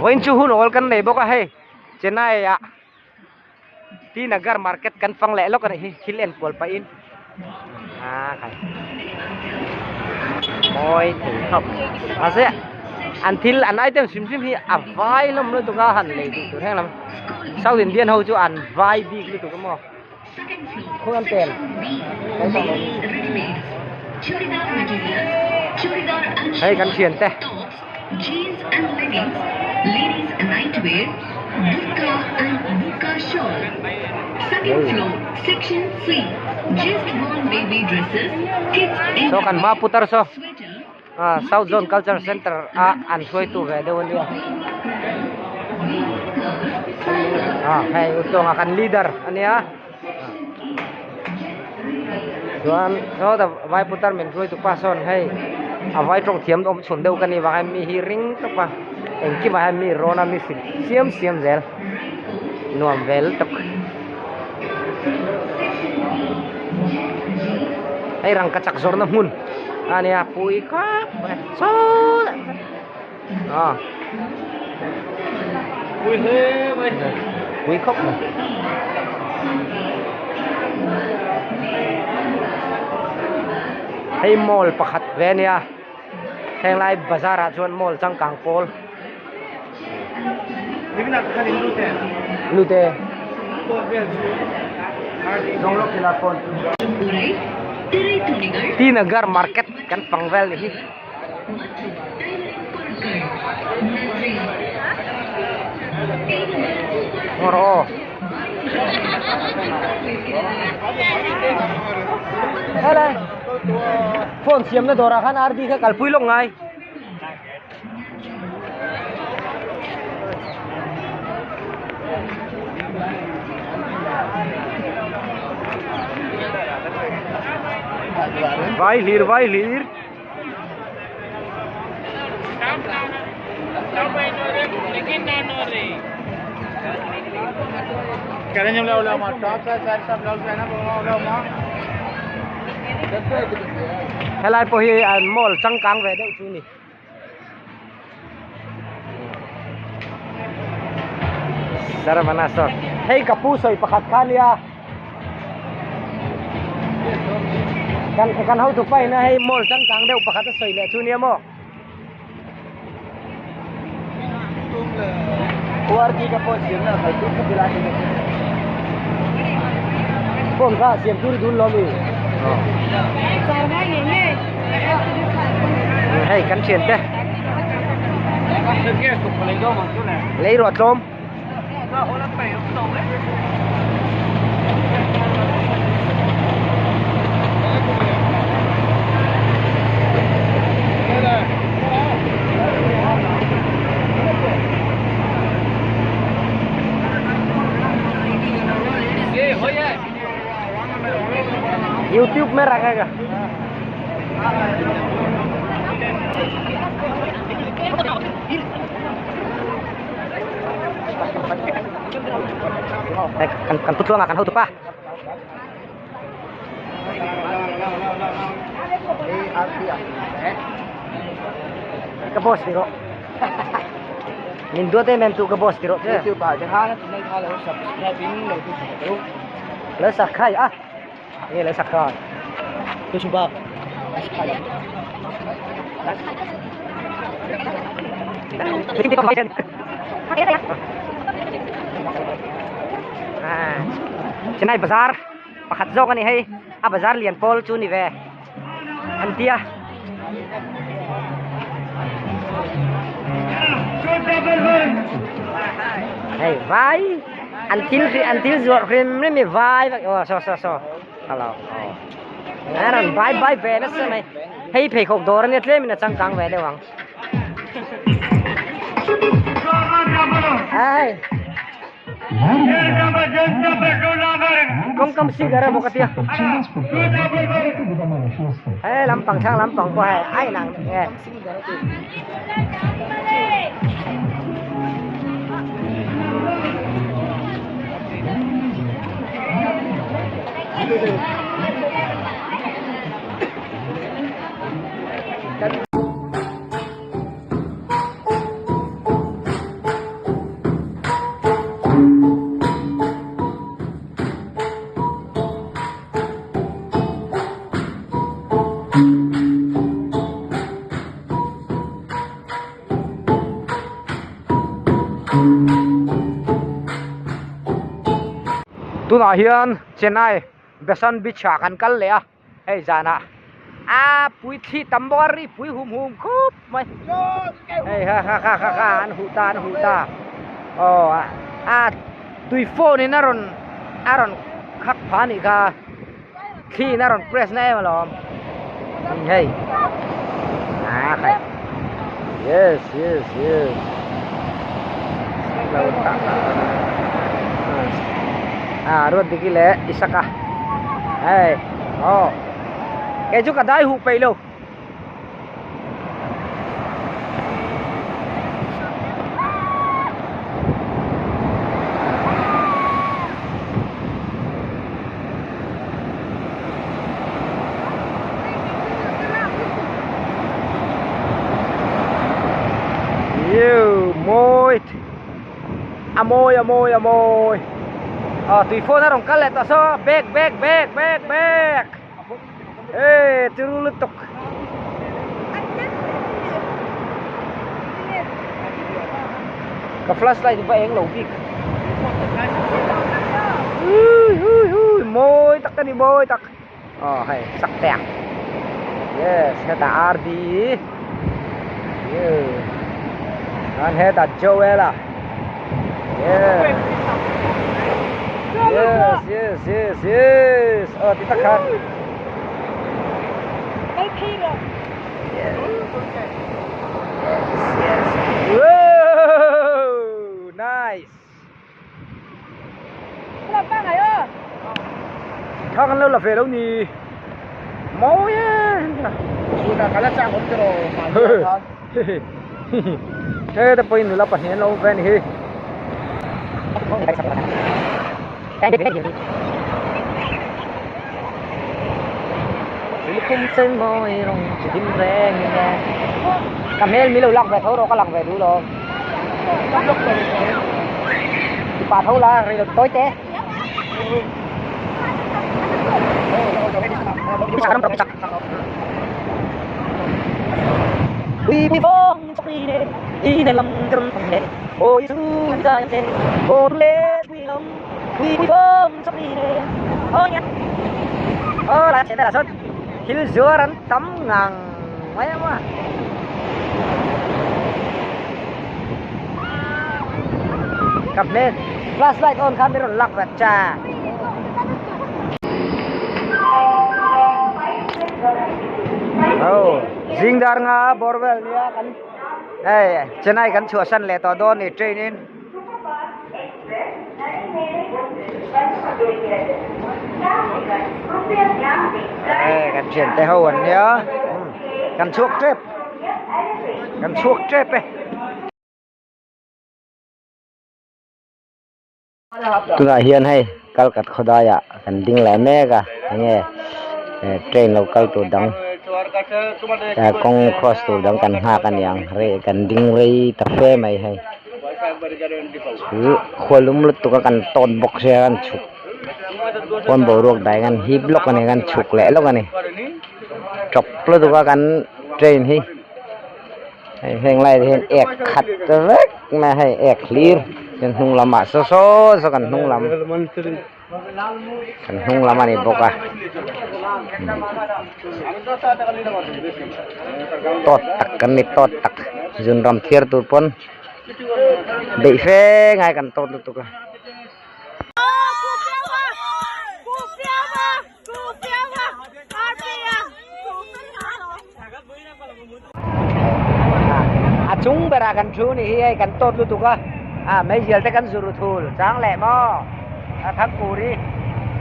Vawiin chu hun awl kan nei bawk a hei Chennai ah T Nagar market kan fang leh lawk a nih hi thil en kual pahin a khai mawi thei khawp mahse an thil an item hrim hrim hi a vai hlawm lutuk a han lei duh tur heng lam South Indian ho chu an vai bik lutuk a maw. Khawi an tel Hei kan thian te. Saw kan hma putar saw South Zone Culture Centre a an hruaitu ve deuh a nia. Hei Utuanga kan leader a nia. Chuan sawta vai putar min hruai tu pa sawn hei a vai tawng thiam awm chhun deuh ka ni vang hian mi hi ring tawp a engkimah hian mi rawn a mi hrilh siam siam zel nuam vel tawp hei rangkachak zawrhna hmun a nia pui khawp mai sawtah a pui hle mai pui khawp mai hei mall pakhat ve a nia henglai bazar ah chuan mall changkang pawl lute T Nagar market kan pang vel ni hi. Ngawr aw. Hello. Phone siam na dawrah khan RD kha kalpui lawk ngai. Vai hlir vai hlir. Helai pawh hi an mall changkang ve deuh chu a ni. Saravana store hei ka pu sawi pakhat kha nia kan kan hotu pa ina hei mall changkang deuh pakhat a sawi leh chu nia maw phone kha siam tur dun lo mi hei kan thian te lấy ruột lôm YouTube में रखेगा Kan kan putluang akan hotu pa. Ka boss tiro. Min duat em em tu ka boss tiro che. YouTube ah te khan tunai kha lo subscribe in lo ti thei teu. Lo subscribe a. Nge lo subscribe. Tu chu bak. À, Chennai bazar pakhat zawk a ni hei a bazar lian pawl chu ni ve an tia hei vai an thil an thil zuarh hrim hrim hi vai vek aw saw saw saw hello aw an vai vai ve nasa mai hei pheikhawk dawr ania tlem in a changkang ve deuh ang hei Kawng kam sigar emaw ka tia he lampang thlang lampang pawh hei a inang nge. Tunah hian Chennai Besant Beach ah kan kal leh a hei zanah a pui thli tam bawk a ri pui hum hum khup mai hei ha ha ha ha an huh ta an huh ta aw a tui phone in a rawn a rawn khak phah a nih kha thli in a rawn press na em alawm hei a khai yes yes yes lo tak a Ruatdiki leh Isaka hei aw kei chu ka dai huh peih lo. Mawi a mawi a mawi a mawi ah tui phone a rawn kal leh tawh saw back back back back back. Ê chiru lutuk. Ka flashlight va eng lo bik. Ui ui ui mawi tak a ni mawi tak. Aw hei sak teh ang. Yes hetah RD. Yeah. An hetah Joel-a. Yes. Yes yes yes yes. Aw ti tak khan. Yes. Yes yes. Whoa! Nice. Kha kan lo la ve lo ni. Mawi e. Heta pawhin nula pahnih an lo awm ve a ni hi. Ka hmel mi lo lak ve tho rawh ka lang ve duh lo. Ti pah tho la rei lo tawi te. Thil zuar an tam ngang mai ang a. Ka hmel flashlight on khan min rawn lak vat cha. Oh zing dar nga bawr vel nia kan hei Chennai kan chhuahsan leh tawh dawn ni train in. Hei kan thian te ho an nia kan chhuak tep kan chhuak tep e. Tunah hian hei Kalkat khawdaiah kan ding leh mek a enge train lo kal tur dang kawng cross tur dang kan nghak a niang rei kan ding rei ta fe mai hei chu khualum lutuk a kan tawt bawk sia kan chhuk pawn boruak dai kan hip lawk a ni kan chhuk leh lawk a ni tawp lutuk a kan train hi. Hei heng lai te hian ek khat vek mai a hei ek hlir chuan hnung lamah saw saw saw kan hnung lam kan hnung lam a ni bawk a tawt tak kan ni tawt tak zun ram thiar tur pawn beih fe ngai kan tawt lutuk a. A chung berah kan thu ni hi hei kan tawt lutuk a a meizial te kan zu ru thul chang leh maw a thangkuri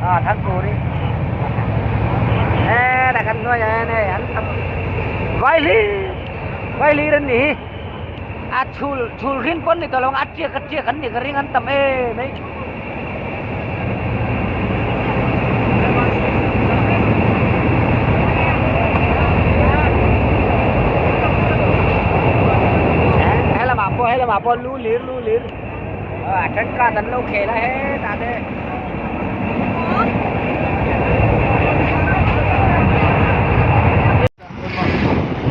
a thangkuri hetah kan hnuaiah hian hei an tam vai hlir vai hlir an ni hi a chhul chhul hrin pawn ni tawh lo ang a tiak a tiak an ni ka ring an tam em mai. Helamah pawh helamah pawh lu lir lu lir a then card an lo khel a hetah te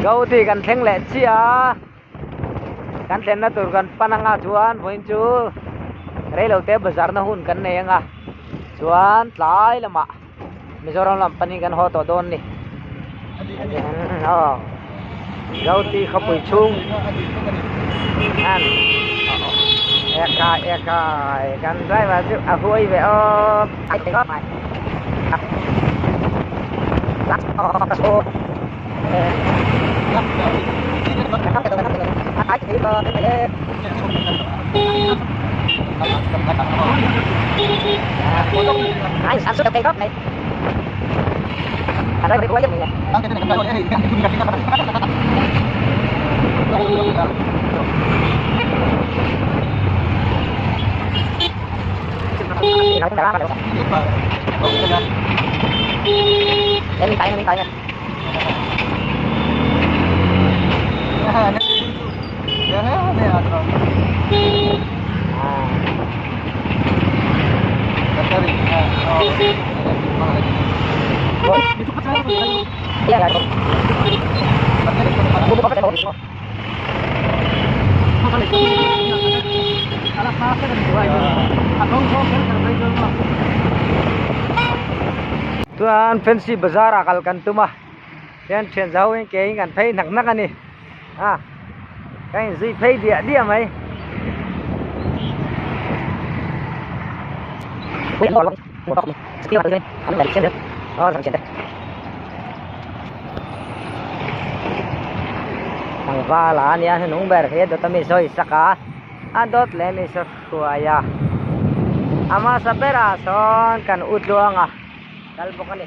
Gauti kan thleng leh chiah a. Kan thlenna tur kan pan anga chuan vawiin chu reilote bazar na hun kan nei anga. Chuan tlai lamah Mizoram lam panin kan haw tawh dawn a ni. Aw Zoti khawpui chhung an ekhai ekhai kan driver chu a huai ve aw. Chuan fancy bazar ah kal kan tum a hian thian zau in ke in kan phei hnak hnak a ni a ka inzui phei diah diah mai. Tlangval a nia hnung ber hi dawt a mi sawi sak a a dawt leh mi saw hruai a a hmasa berah sawn kan u tluang a kal bawk a ni.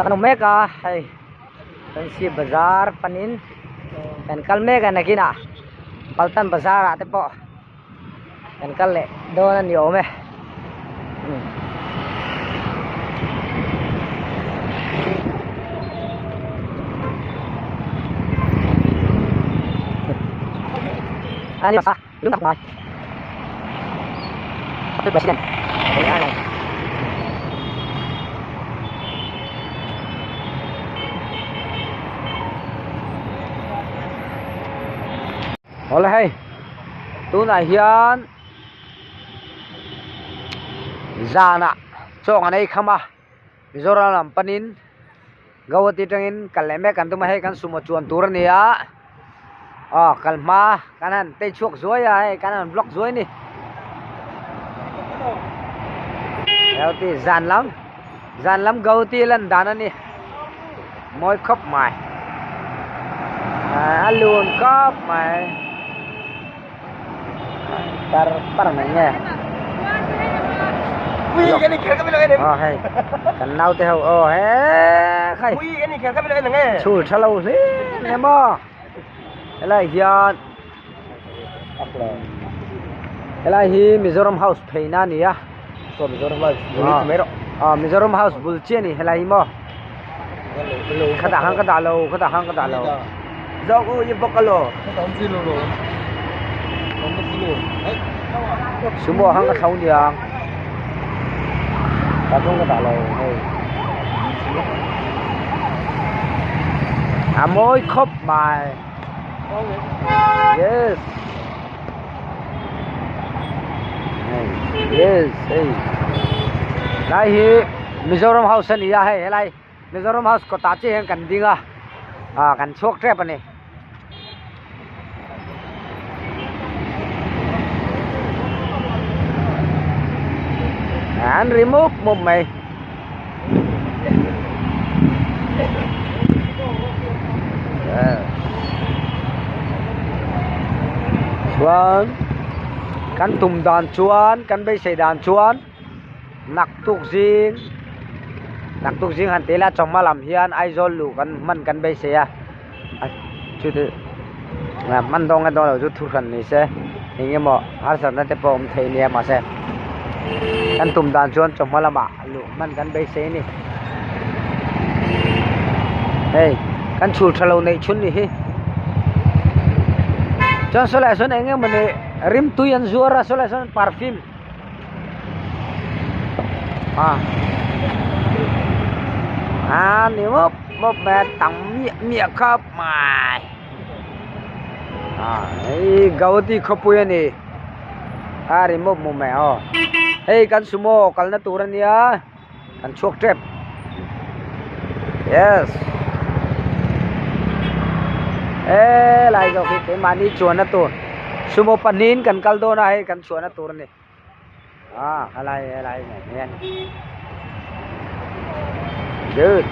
Kan awm mek a hei fancy bazar panin kan kal mek a nakinah Paltan bazar ah te pawh kan kal leh dawn a ni awm e. Awle hei tunah hian zanah chaw an ei kham a Mizoram lam panin Guwahati atangin kal leh mek an tum a hei kan sumo chuan tur a ni a aw kal hma kan han tei chhuak zuai a hei kan han vlog zuai a ni Guwahati zan lam zan lam Guwahati lan dan a ni mawi khawp mai a lun khawp mai. Par par mai nge aw hei kan naute ho aw he khai chhul tha lo hle nge maw helai hian helai hi Mizoram house pheina a ni a aw Mizoram house bul chiah a ni helai hi maw khatah khan ka dah lo khatah khan ka dah lo. Sumo hang ka thlo niang ta hnung ka dah lo hei a mawi khawp mai yes yes hei lai hi Mizoram house a ni a hei helai. Mizoram house kawtah chiah hian kan ding a ah kan chhuak tep a ni. An ri mup mup mai. Chuan kan tum dan chuan kan beisei dan chuan. Naktuk zing naktuk zing han tih la chawhma lam hian Aizawl luh kan hman kan beisei a chuti hman dawn nge dawn lo chu thu hran ni se eng emaw harsatna te pawh a awm thei nia mahse kan tum dan chuan chawhma lamah luh hman kan beisei a ni hei kan chhul tha lo neih chhun ni hi chuan sawlai sawn eng emaw ni rimtui an zuar a sawlai sawn perfume. À à nếu mốt mốt mẹ tặng miệng miệng khớp mày. Ah hei Gauhati khawpui a ni a remove mu mai aw hei kan sumo kalna tur a nia kan chhuak tep yes helai zawk hi keimahni chuanna tur sumo pahnihin kan kal dawn a hei kan chhuahna tur a ni. Ah, helai helai nen hian. Good.